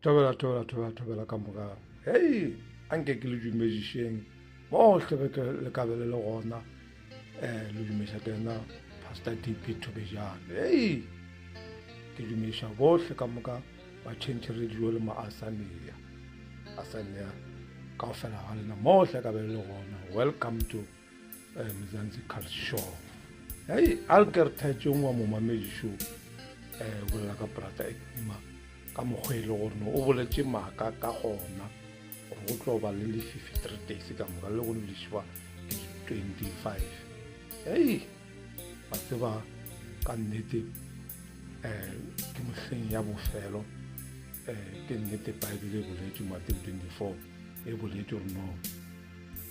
Thobela, thobela, thobela, thobela ka moka. Hei, anke ke le dumedišeng bohle be ke le ka be le le gona. Eh, le dumeša ke nna Pastor DP Thobejane. Hei, ke dumeša bohle ka moka ba Change Radio le ma Asania. Asania kaofela ga lena mohle ka be le le gona. Welcome to eh, Mzansi Cult Show. Hei, a ke re thaetšeng wa momamedi show. Eh, bolela ka Brother Ekima. Ka mokgwa e le gore no o boletše maaka ka gona gore go tlo ba le lefifi three days ka moka le go lešwa ke 25. Hei, ba tseba ka nnete um ke mohleng ya bofelo. Um ke nnete Bible e boletše Matthew 24 e boletše gore no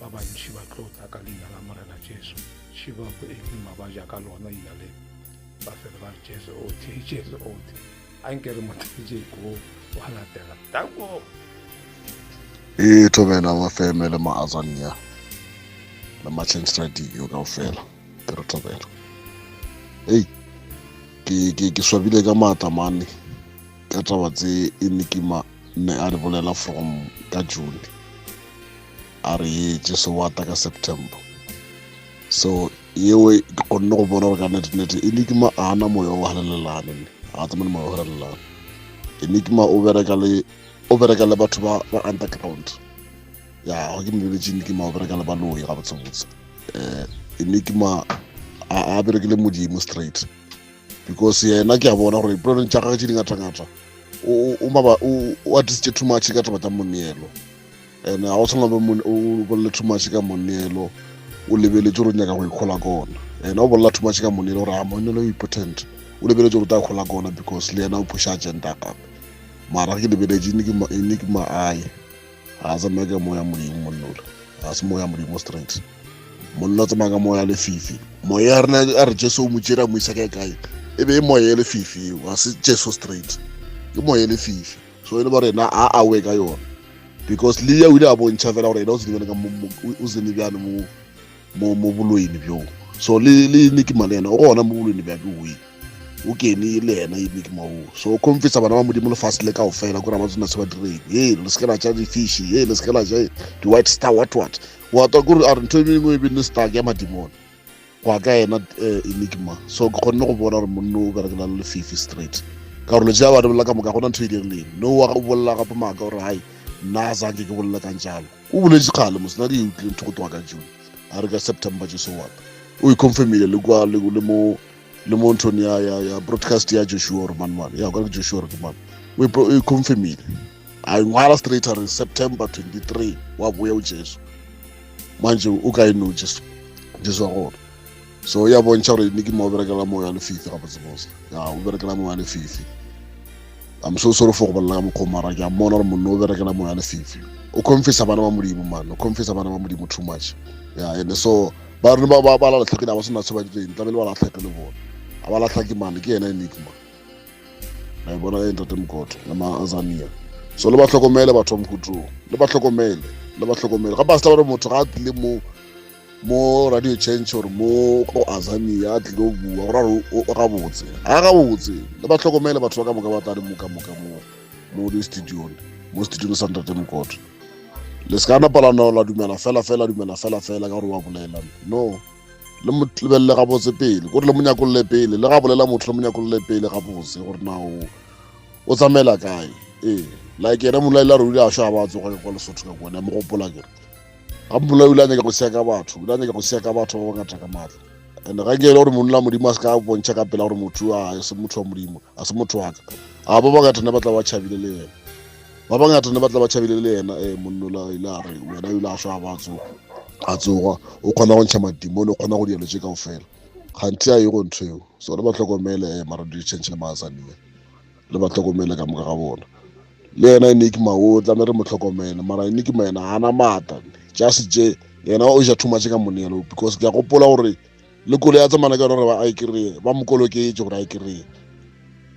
ba bantši ba tlo tla ka leina la Morena Jesu, ši ba go ekima ba ja ka lona leina le, ba fele ba re Jesu o the, Jesu o the. A nke re mo theetše ko wa latela. Danko. E thobela wa feme le ma Azania le ma Change Radio kaofela ke re thobela. Ei ke ke ke swabile ka maatla mane ka taba tse e ne ke ma ne a re bolela from ka June a re ye Jesu wa tla ka September. So yeo ke kgonne go bona gore ka nnete-nnete Enigma a na moya o halelelane ne a tsamaye le moya o halelelane. Enigma o bereka le o bereka le batho ba ba underground. Ya go ke mobeletše Enigma o bereka le baloi ga botsebotse. Eh Enigma a a bereke le modimo straight because yena ke a bona gore dipolelong tša gagwe tše di ngata-ngata o o maba o o atisitše too much ka taba tša moneelo. And ga o tshwana be o bolele too much ka moneelo o lebeletše gore o nyaka go ikgola ka ona. Ena o bolela too much ka moneelo gore a moneelo o important, o lebeletše gore o tla ikgola ka ona because le yena o pusha agenda gape. Mara ke lebeletše Enigma ae ga a tsamaye ka moya modimo monnola, ga se moya modimo straight. Monna o tsamaya ka moya lefifi. Moya ya rena a re Jesu o mo tšere a mo isa kae kae, e be e moya e lefifi eo, ga se Jesu straight, ke moya e lefifi. So e le ba rena a awe ka yona because le ya o ile a bontšha fela gore ena o tsene ka o tsene bjane mo mo mo boloini bjo. So le le Enigma le yena o gona mo boloini bja ke o kene le yena Enigma o. So o confessa bana ba modimo lefase le kaofela kore ba tsena se ba direng. Hey, le se ke la ja di-fish, hey, le se ke la ja di-white star what what. Wa twa kore a re ntho e mengwe e be ne star ya madimone. Go ya ka yena Enigma. So ke kgonne go bona gore monno o berekela le lefifi straight. Ka gore le tšea ba re bolela ka moka gona ntho e dirileng. No wa o bolela gape maaka gore hai nna a zanke ke bolela kang jalo. O boletše kgale mos nna ke e utlwile ntho go tloga ka June. A re ka September Jesu wa tla. O e confirmile le kwa le le mo le mo nthong ya ya ya broadcast ya Joshua or man man. Ya ka ke Joshua or ke man. O e confirmile. A ngwala straight a re September 23 wa boya o Jesu. Manje o kae no Jesu? Jesu wa gona. So ya bontšha gore Enigma o berekela moya lefifi ga botsebotse. Ya o berekela moya lefifi. I'm so sorry for go bolela ka mokgwa mara ke a mmona gore monna o berekela moya lefifi. O confessa bana ba modimo man, o confessa bana ba modimo too much. Ya and so ba rene ba ba ba la latlhegile ba sena se ba direng, tlamehile ba latlhege le bona. A ba latlhake man, ke yena Enigma. La e bona e ntate Mokoto le ma Azania. So le ba hlokomele batho ba Mokotong, le ba hlokomele, le ba hlokomele. Ga ba se gore motho ga a tlile mo mo radio change or mo go Azania a tlile go bua gore o gabotse. A gabotse, le ba hlokomele batho ba ka moka ba tla le mo ka moka mo mo di studio, mo studio sa ntate Mokoto. Le se ka napa la no la dumela fela fela dumela fela fela ka gore wa bolela. No. Le mo lebelele gabotse pele, gore le mo nyakolle pele, le ga bolela motho le mo nyakolle pele gabotse gore na o o tsamaela kae. Ee, like yena molai la re o ile a šwa ba tsoga kwa Lesotho ka kone, mo gopola ke re. Ga molai o ile a nyaka go sia ka batho, o ile a nyaka go sia ka batho ba bangata ka matla. And ga ke ele gore monna modimo a se ka bontšha ka pela gore motho a se motho wa modimo, a se motho wa ka. A ba bangata ne ba tla ba tšhabile le yena. Ba bangata ne ba tla ba tšhabile le yena. Monna o ile a re wena o ile a šwa ba tsoga. A tsoga, o kgona go ntšha madimone, o kgona go dilo tše kaofela. Kganthe a ye go ntho eo. So le ba hlokomele mara di change le Maazania. Le ba hlokomele ka moka ga bona. Le yena Enigma o tlamehile re mo hlokomele, mara Enigma yena ga ana maatla. Just je yena o ja too much ka moneelo because ke a gopola gore le koloi ya tsamana ka yona gore ba a e kry-e, ba mo koloketše gore a e kry-e.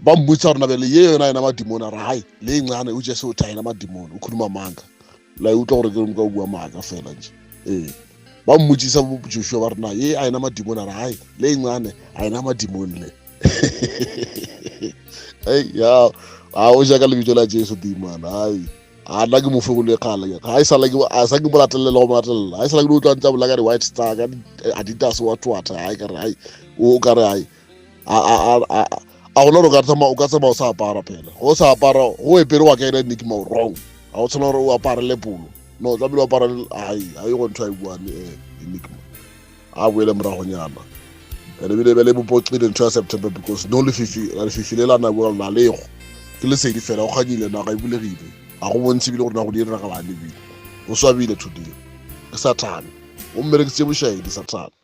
Ba mmotsa gore nabele ye yona yena madimone, a re hai le e ncane o Jesu o tha yena madimone, o khuluma manga. La e utlwa gore ke nka o bua maaka fela nje. Ee. Ba mmotsisa bo Joshua ba re na ye a ena madimone, a re hai le e ncane a ena madimone le. Ei ya A o ja ka lebitso la Jesu demon. Ai. A nna ke mo fegole kgale. Ga e sala ke a sa ke mo latelela go mo latelela. Ga e sala ke utlwa ntse a bola ka di white star ka Adidas what what. Ai ka re ai o ka re ai. A a a a gona gore o ka tsamaya o ka tsamaya o sa apara phela. Go sa apara go epere wa ka ena Nick mo wrong. Ga o tshwanela gore o apare le polo. No, tlamehile o apare ai ai go ntho a e buang eh Nick. A boele moragonyana. Ene bile bele bopoqile ntho ya September because no lefifi la lefifi le la na bua la lego. Ke lesedi fela o kganyile naga e bulegile. Ga go bontšhe bile gore na go diragalang ebile. O swabile today. Ke Sathane. O mmerekisitse bošaedi Sathane.